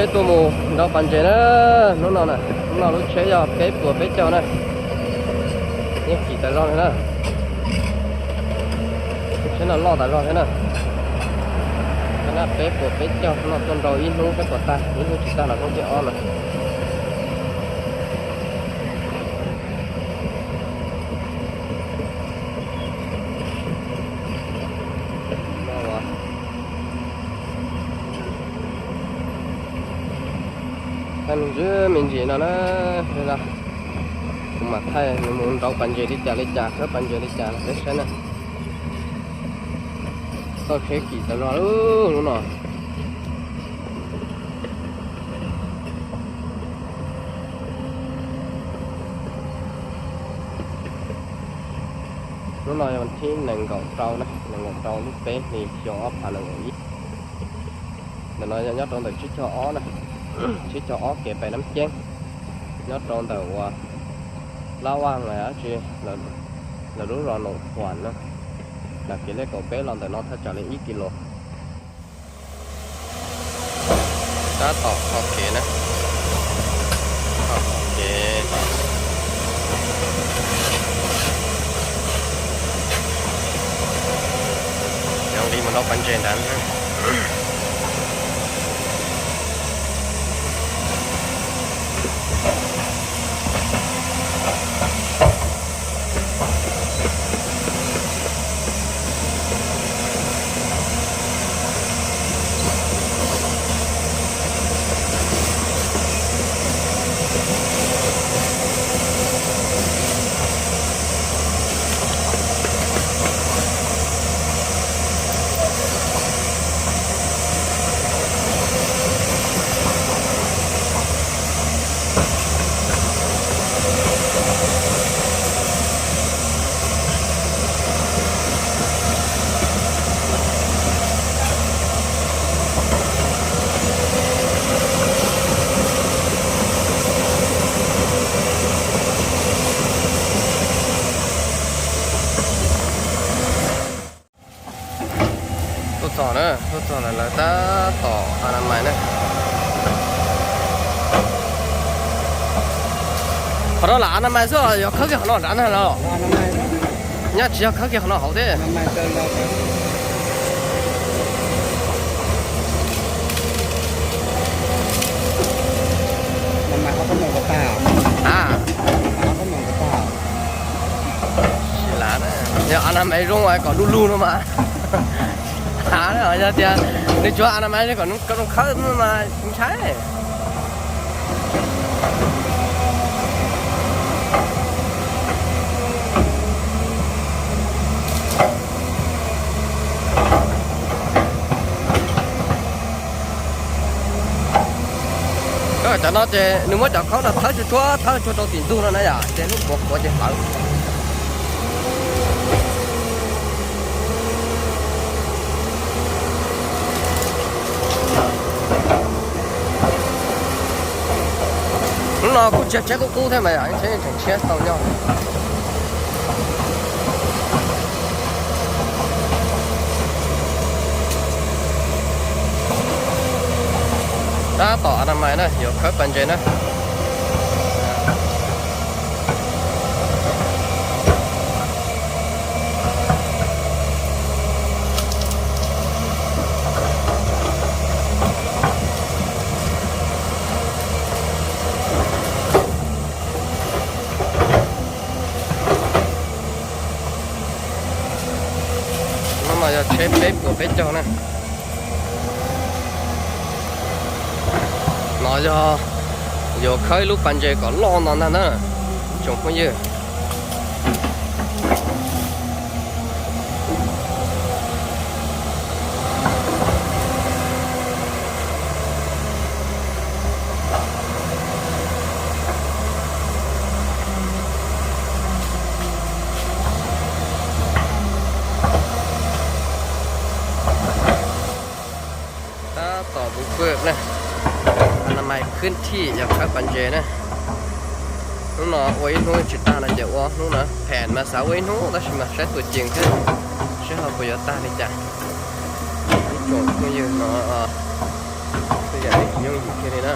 Peb tuaj mus nrau pas ntses na, hnub no na, hnub no lub tsheb yog peb puas peb caug na, yeej kim tas zog li na. Lub tsheb no loj tas zog thiab na. Peb puas peb caug, hnub no tuaj nrau ib hnub peb puas tag, ib hnub tsis tag los hnub thib ob na. Thaij me ntsis me ntsis no na, kuv mam thaij nws mus nrau pas ntses li cas li cas, khawb pas ntses li cas los peb saib na. Txoj tsheb kim tas zog lub no. Hnub no yog thib nees nkaum rau na, nees nkaum rau lub peb hlis xyoo ob phav nees nkaum ib. Ntawm no yog nyob rau ntawm tsib caug ob na, tsib caug ob kev pem Nab Ceeb, nyob rau ntawm uas Lab Vaj los dab tsi, lawv lub zos Noom Huam na, ntawm kev lej kaum peb los ntawm no thaj tsam li ib kis lus. Tab tom kho kev na, kho kev. Yog li mus nrau pas ntses ntawd na. Tuaj txog na, tuaj txog lawv tab tom a na mais na. Qhov no lam a na mais xwb, yog khawb kiag qhov no nrad ntag los? Nyaj tsis yog khawb kiag qhov no hauv thiab. A, tsis lav, yog a na mais zoo kom du lug no mas. A, yog tias nws tsuav a na mais kom zoo khawb mas ntshai. Cov no ces nws muab cov khaub no thawb tsuag tsuag, thawb tsuag rau tim ntug no na yom, ces hnub qhuav qhuav ces hlawv. Hnub no kuj tsis yog tshiab qub qub thiab mas yom, tseem tshiab tau nyob. Tab tom a na mais na, yuav khawb pas ntses na. No mas yog tsheb peb puas peb caug na. No yog yuav khawb ib lub pas ntses kom loj no ntag na, tsoom phooj ywg. Tab tom mus pw na, a na mais khwb thij yog khawb pas ntses na. Hnub no ua ib hnub tsis tag no ces ua hnub no, phem mas xav ua ib hnub tab sis mas saib tus ceem thiab, saib ho puas yuav tag li cas. Ib tsoom phooj ywg no, phooj Ces tsis yooj yim kiag li na.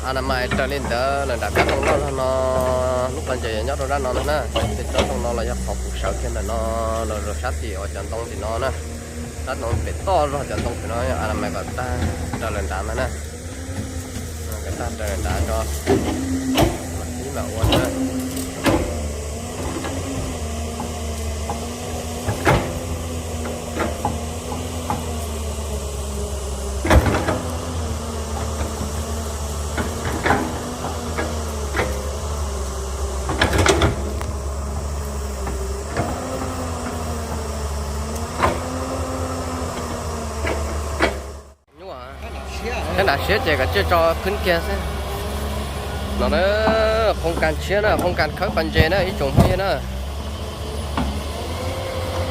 Anamais raws li ntawd lawm nram kab tooj loj zog no, lub pas ntses yuav nyob rau zaj no ntag na. Tej tsob tooj no los yog qhov kuv sawv kiag ntawm no los rau sab tim uas cov ntoo tim no na. Sab ntoo pem toj zog cov ntoo pem no anamais kom tag raws lawm nrad ntag na. Kom tag raws lawm nrad tso. Mam ua na. Nyuaj, kab nram siab ces kom tsiaj tso khwb kiag xwb. No na, qhoov kas tshiab na, qhoov kas khawb pas ntses na ib tsoom phooj ywg na.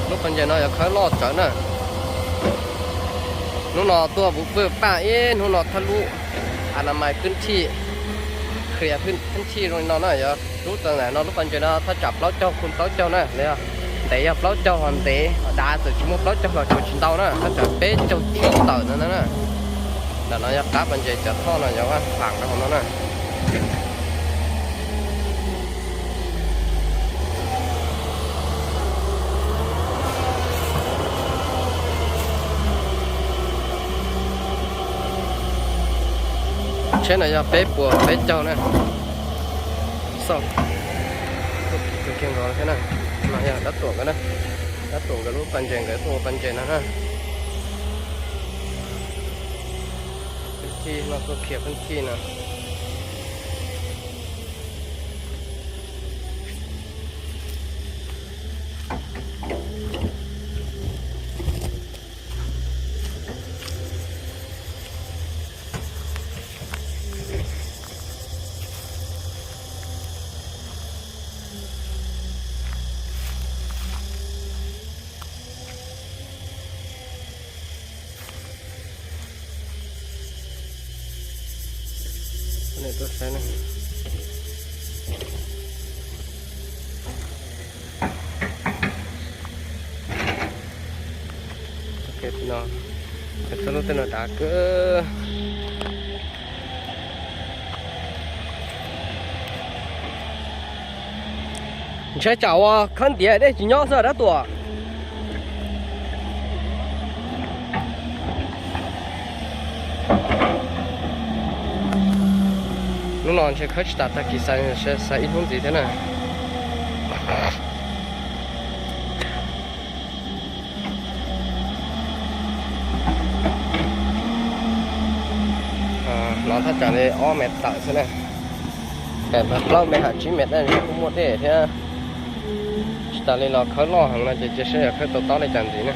Lub pas ntses no yog khawb loj tsawv na. Hnub no tuaj vwm vwj paj ib hnub no thawj lub anamais khwb thij, qhia khwb thij zoo li no na yog rub txog ntawm no lub pas ntses no thaj tsam plaub caug khum plaub caug na. Ntev yog plaub caug ho ntev, dav txawm tsis muaj plaub caug los tsuav tsis ntau na, thaj tsam peb caug tsib tawm no na. Ntawm no yog qab pas ntses cov thoj no yog vaj fam rau hauv no na. Tsheb no yog peb puas peb caug na. Xauj, tuaj kiag nkaus thiab na. No yog dab tuam nkawd na, dab tuam nkawd lub pas ntses nkawd tuaj ua pas ntses no na. Pheej thij no tuaj khiav pheej thij no. Tuaj saib na. Txog lub tej no dav kawg. Ntshai tsam uas khawb ntiav dej tsis nyob xwb dab tuam. Hnub no ntshe khawb tsis tas tag kis xav, xav ib hnub ntxiv thiab na. No thaj tsam li ob mev tawm xwb na. Pem plaub mev ham tsib mev tab kuj muaj dej thiab. Tsis tas li los khawb loj heev no ces cia saib yog khawb tau tob li cas ntxiv na.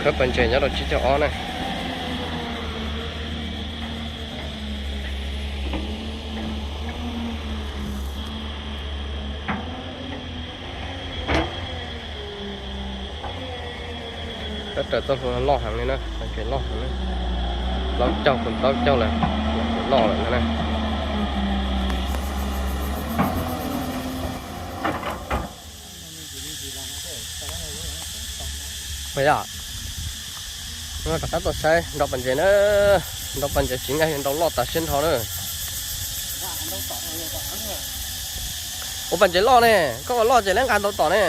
Khawb pas ntses nyob rau tsib caug ob na. Tab raws txoj hlua loj heev li na, pas ntses loj heev na. Plaub caug kuv plaub caug lawm, loj lawm na. Yog, rov qab tuaj saib nrau pas ntses na. Nrau pas ntses tsis nqaij, nrau loj tas siab nrho na. Ua pas ntses loj ne, koj ua loj ces lawv nqa ntau tom ne.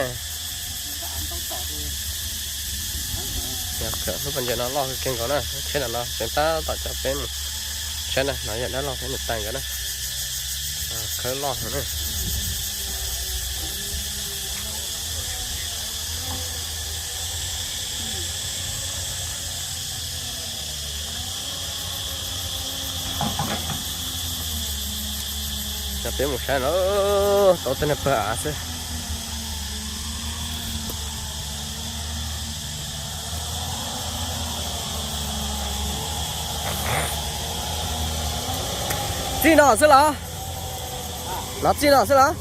Lub pas ntses no loj kawg nkaus na, tsheb no tseem tab tom coj peb mus saib na, no yog dab laug thiab niam tais nkawd na. Khawb loj heev na. Peb mus saib no, tau tej niag pawg av xwb. Txij no xwb los? No txij no xwb los?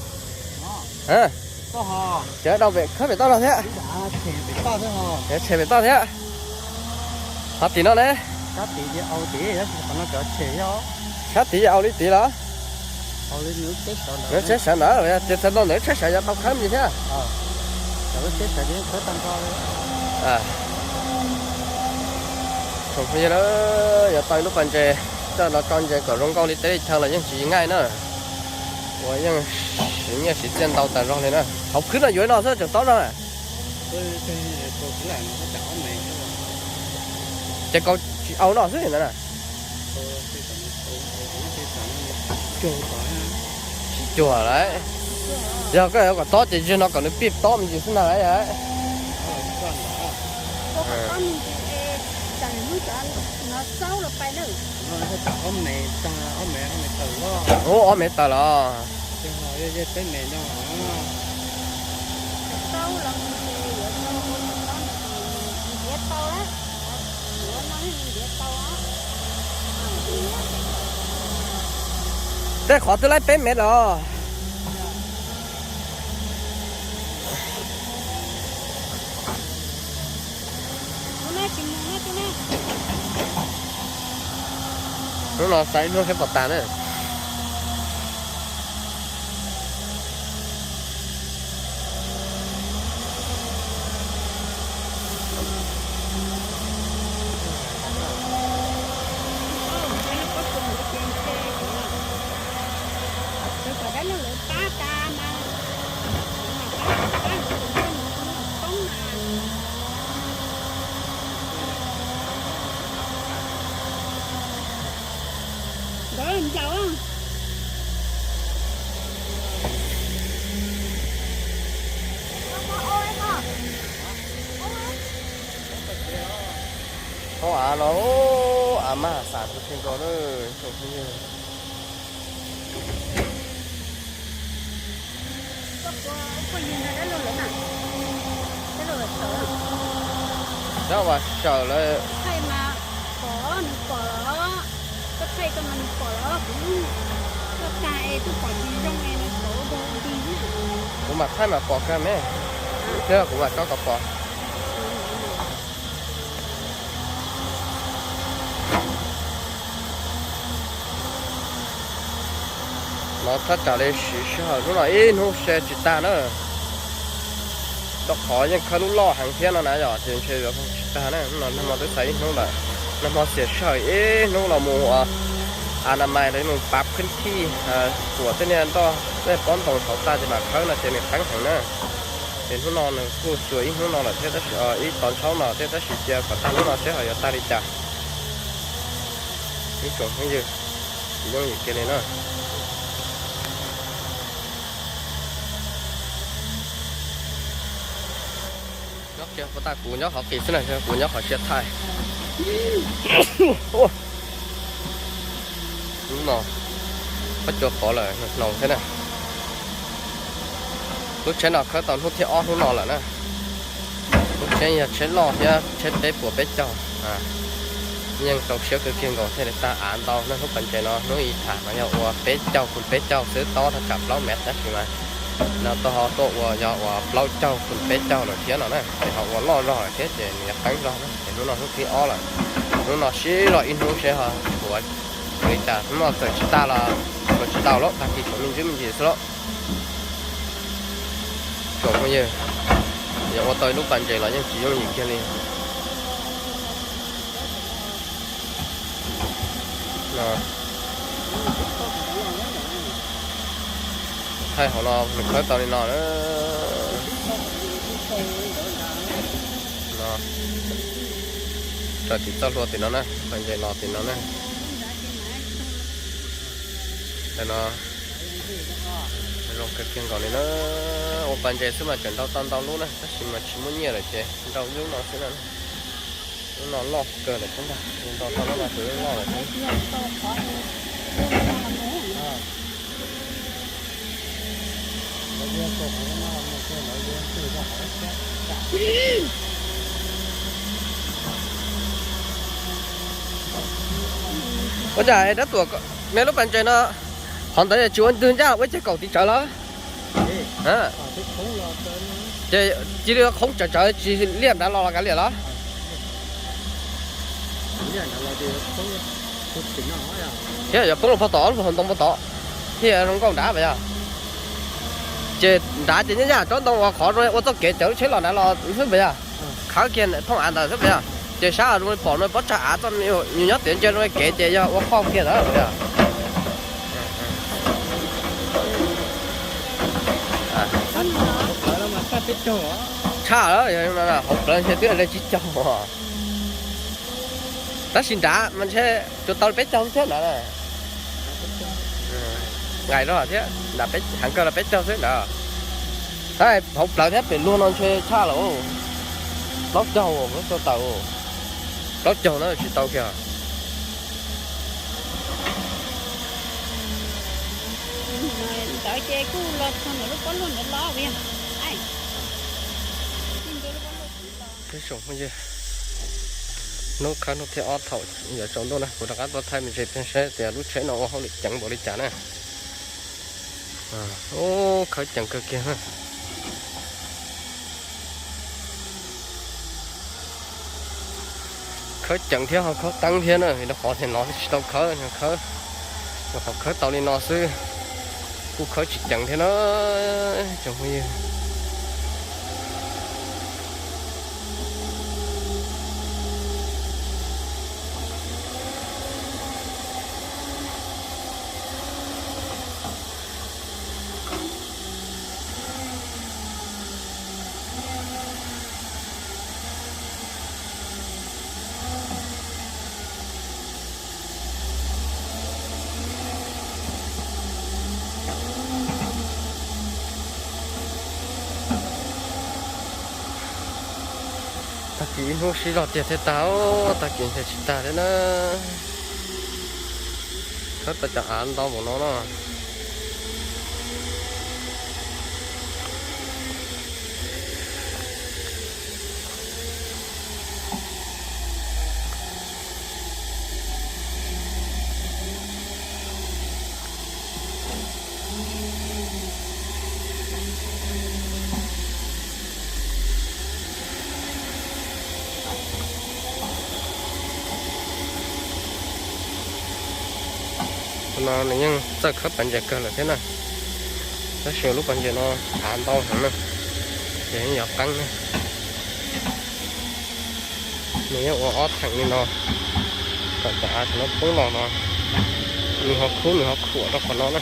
Ces dau pem khawb pem toj no thiab. Tshem pem toj thiab. Qhov tim no ne? Sab tid ces au li tid los? Lub tsheb sawv ntawd ces txog ntawm lub tsheb sawv yuav tau khawb me ntsis thiab. Tsoom phooj ywg, yuav tau ib lub pas ntses coj los tso ntses kom zoo nkauj li teb li chaw los yeej tsis ngaij na. Uas yeej siv nyiaj siv txiaj ntau tas zog li na. Thaum khwb no yuav no xwb tseem tob zog na. Ces kaus tsis au no xwb ntawd na. Tsis cuag lawm. Yog koj yuav kom tob ces zig no kom nws pij tob me ntsis xwb ntag lauj. Ub, ob mev tawm los. Tej qhov twb laib peb mev los. Hnub no xaiv ib hnub seb puas tag na. Nkawd nplaum. Thaub av no, av mas xam kawg nkaus na. Dab vas sawm lawm. Kuv mam thaij mam pom kawg me, thiab kuv mam tso kom pom. No thaj tsam li siv sij hawm hnub no ib hnub se tsis tag na. Rau qhov yeej khawb lub loj heev thiab no na yom, ces ntshe yuav tsis tag na. Hnub no nag hmo twb xaiv ib hnub lawm, nag hmo xiam sij hawm ib hnub los mus ua a na mais los mus pav phwb thij, kuam tej niag nroj tej pob ntoos hauv tag ces mam khawb no ces nws qeeb heev na. Ces hnub no nws kuj xyuas ib hnub no lawm thiab tab sis ib tog ntshauv no thiab tab sis cia kom tag hnub no seb ho yuav tag li cas. Ib tsoom phooj ywg, tsis yooj yim kiag li na. Nyob kiag puas tas kuv nyob qhov qis xwb na, kuv nyob qhov siab thaij. Hnub no Pob Cua pov lawm hnoos thiab na. Lub tsheb no khawb tau hnub thib ob hnub no lawm na. Lub tsheb yog tsheb loj thiab tsheb peb puas peb caug. Yeej rau siab kawg kiag nkaus thiaj li tag av ntau na. Hnub pas ntses no hnub ib tham no yog ua peb caug pun peb caug xwb, tob thaj tsam plaub mev tab sis mas no tau ho tuaj ua yog ua plaub caug pun peb caug lawm thiab no na. Ces ho ua loj zog lawm thiab ces nws yuav qeeb zog na. Ces hnub no hnub thib ob lawm, hnub no sib zog ib hnub seb ho puas li cas. Hnub no txawm tsis tag los tsuas tsis tau lawm, tag kis tsuas me ntsis me ntsis xwb lauj. Tsoom phooj ywg, yog ua tau ib lub pas ntses los yeej tsis yooj yim kiag li. Thaij hauv no nws khawb tau li no na. Raws tim txoj hlua tim no na, pas ntses los tim no na. Ntawm no zoo kawg kiag nkaus li na. Ua pas ntses xwb mas tseem nrau tau ntau lub na, tab sis mas tsis muaj nyiaj lawm ces nrau lub no xwb na. Lub no loj kawg lawm thiab ntag, nrau tau lub no ces loj lawm thiab. Ua cas dab tuam, me lub pas ntses no Qhov ntawd tsis ua ntwg ncaj ua ceg kaum tiv tsawv los? Ces cia li qhoob tsawv tsawv tsis liaj nrad los los kav liam los? Thiab yuav poob los pog tom ob lub hauv ntoo pog tom, thiaj zoo nkauj nrad mas yog. Ces nrad ces nyaj nyaj tsob ntoo uas qhov ua txoj kev cawv lub tsheb los nrad los xwb mas yog. Khawb kiag thooj av ntawd xwb mas yog. Ces sab zoo li pom no pob tsag av txoj nws nyob tiav ntsia zoo li kev ces yog ua qhoj kiag ntawd mas yog. Tshaj lawm, hauv plawv ntshe twb li tsib caug. Tab sis nrad mas ntshe tsuas tau li peb caug xwb thiab nrad. Nqaim rau thiab, heev kawg los peb caug xwb nrad. Tab hauv plawv thiab pem luag no ntshe tshaj lawm. Plaub caug, plaub caug tawm, plaub caug na tsis tau kiag. Ntawd ces kuj los txog ntawm lub pob luaj ntawd los. Hnub khawb hnub thib ob thaum yuav tsaus ntuj na, kuv rov qab tuaj thaij me ntsis peb saib tias lub tsheb no ua hauj lwm ceev npaum li cas na. Ub, khawb ceev kawg kiag. Khawb ceev thiab ho khawb teeb thiab na, vim rau qhov tias no tsis tau khawb, khawb, rau qhov khawb tau li no xwb, kuj khawb tsis ceev thiab na. Tsoom phooj ywg, tag kis ib hnub sib zog tiag thiaj tag, tag kis ntshe tsis tag thiab na. Khawb tau cov av ntau npaum no na. No nws yeej txawj khawb pas ntses kawg lawm thiab na. Tab sis lub pas ntses no av ntau heev na, ces yeej yuav qeeb na. Nws yeej ua ob theem li no kom cov av thaum no poob los no, nws ho khub nws ho khuam rau qhov no na.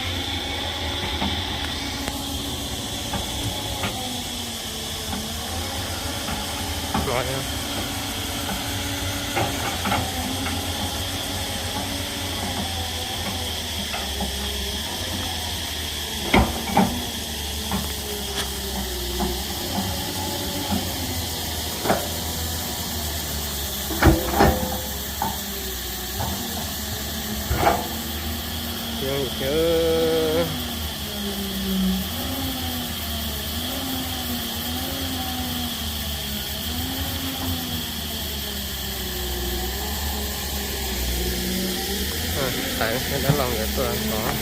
Tais dab laug nkawd tuaj tod.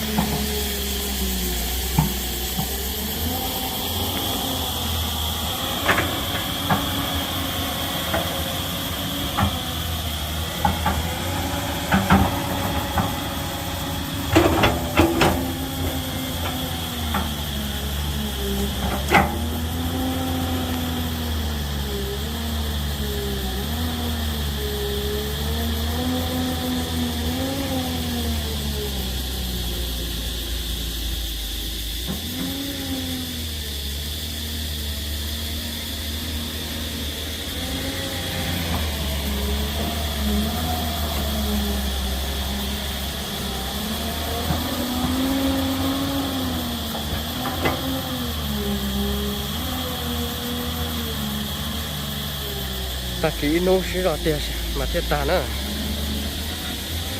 Tag kis ib hnub sib zog tiag mas thiaj tag na.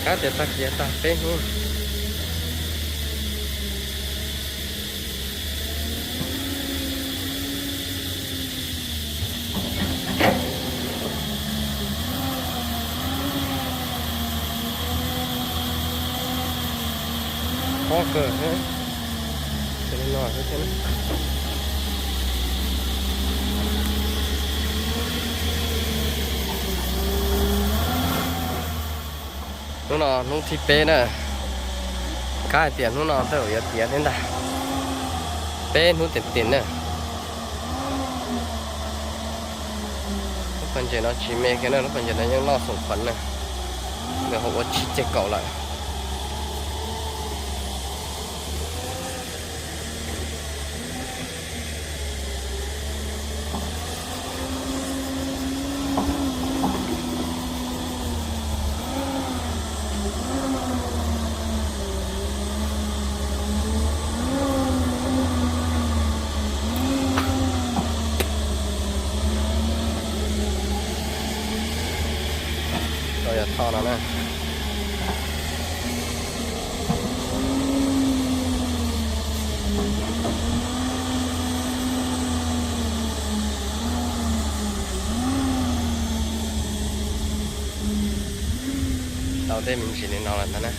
Kav tias tag kis tag peb hnub. Qhuav kawg thiab. Li no xwb thiab. Hnub no hnub thib peb na, kab hais tias hnub no tej zaum yuav tiav thiab ntag. Peb hnub tiag tiag na. Lub pas ntses no tsis me kiag na, lub pas ntses no yeej loj xoom qhov na, nws ho ua tsib ceg kaum lawm. Tau yog tho no na. Tau dej me ntsis li no lawm ntag na.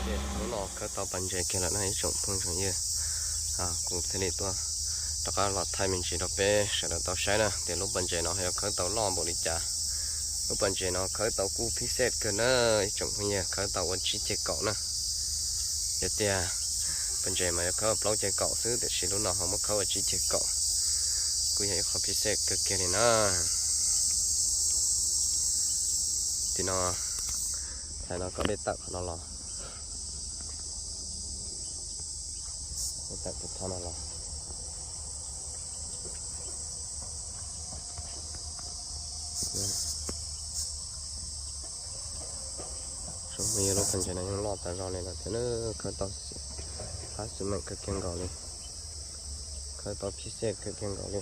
Hnub no khawb tau pas ntses kiag lawm na ib tsoom phooj tsoom ywg. Kuv thiaj li tuaj rov qab los thaij me ntsis rau peb sawv daws tau saib na tias lub pas ntses no yog khawb tau loj npaum li cas. Lub pas ntses no khawb tau kuj phib xej kawg na ib tsoom phooj ywg, khawb tau ua tsib ceg kaum na. Yog tiag, pas ntses mas yog khawb ua plaub ceg kaum xwb tiam sis lub no ho muab khawb ua tsib ceg kaum, kuj yog ib qho phib xej kawg kiag li na. Tim no, thaim no kom dej tawm qhov no los, dej tawm tus thoj no los. Zoo li yog lub pas ntses no yeej loj tas zog li lawm thiab na, khawb tau qab xwm meem kawg kiag nkaus li, khawb tau phib xej kawg kiag nkaus li.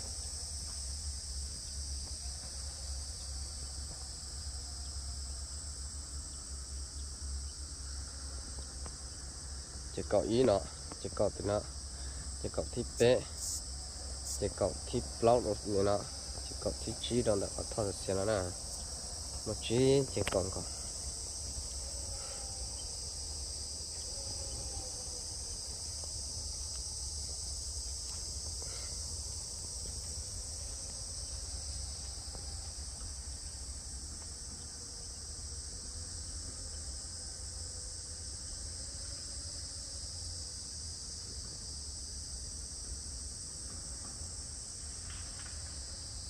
Ceg kaum ib no, ceg kaum tim no, ceg kaum thib peb, ceg kaum thib plaub rau li no, ceg kaum thib tsib rau ntawm qhov thoj xiav no na, muaj tsib ceg kaum nkaus.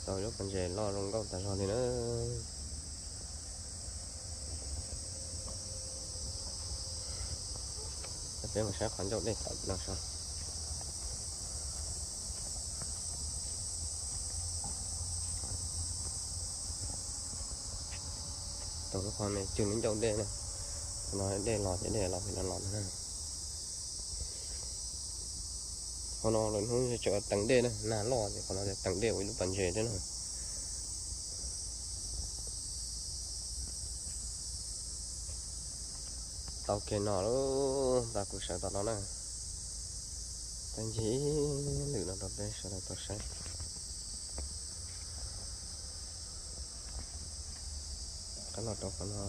Tau lub pas ntses loj zoo nkauj tas zog li na. Peb mus saib qhov ncauj dej tom no saib. Tau lub qhov me cwg lub ncauj dej na. Qhov no dej los ces dej los pem no los na. Qhov no lawv hnub tseem teev dej na, nag loj ces qhov no teev dej ua ib lub pas ntses thiab na. Tau kiag no lawm, ntawm kuv sawv tom no na. Tau ncig ib lwm no rau peb sawv daws tau saib. Qab los rau qhov no.